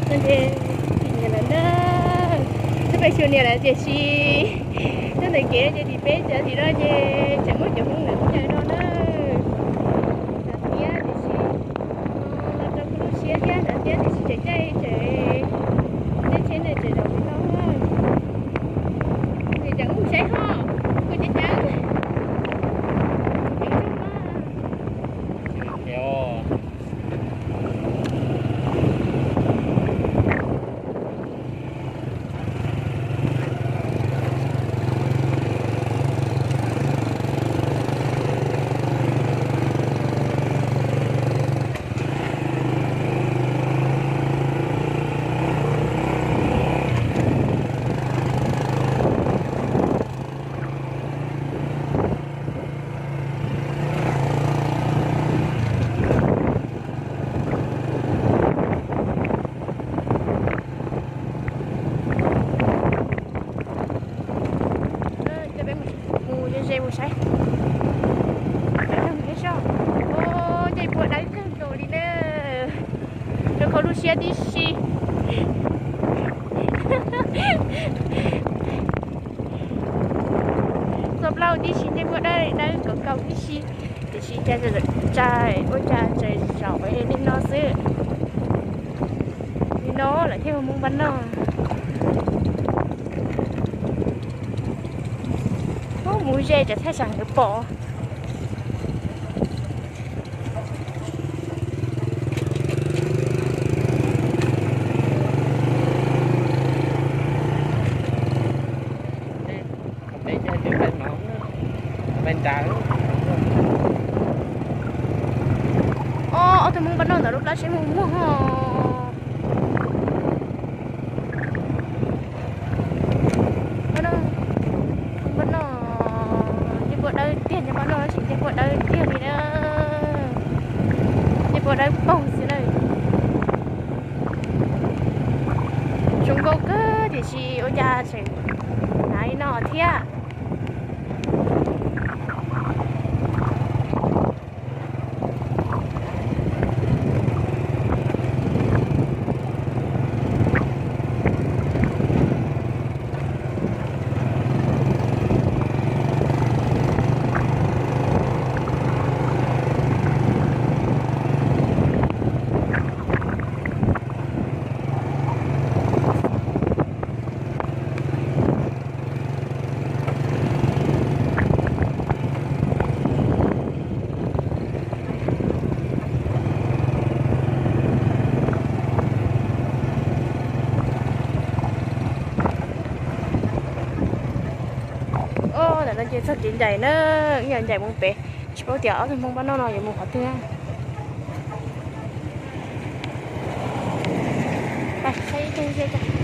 Ces tsis niam lawm na, twb peb xyuas niam lawm tiam sis nyob ntawm kev ces tim peb cov tim no ces tseem muaj cov Hmoob ntawd nyob no na. Hnav thiab tiam sis los rau kuv lub siab thiab, hnav thiab tiam sis tseem caij tseem nej tsheb nej tseem zaum li no. Nws tseem mus saib ho, kuv cab cab. Mus ze ze mus saib. Ua, ncej puab dawb kawg nkaus li na, rau qhov lub siab tib si. Txog plaub tib si ncej puab dawb dawb nkaus nkaus tib si, tiam sis cas ua cas tseem zaum li no xwb. Li no lawm thiaj hu Hmoob Npab Noj. Ub, mus ze tsam thaj tsam nkawd pom. Ob, ob tug Hmoob Npab Noj ntawd lub plab tsheb muag muag ho. Npab Noj, ncej puab dawb tiag, ncej Npab Noj tab sis ncej puab dawb tiag li na. Ncej puab dawb paug xwb na. Zoo nkauj kawg tiam sis ua cas tseem hnav li no thiab. Ob, ntawm no ces txog kev ncaim na, ib yam ncaim mus pem, tsis paub tias ob tug Hmoob Npab Noj no yuav mus qhov twg. Saib ib teg ze.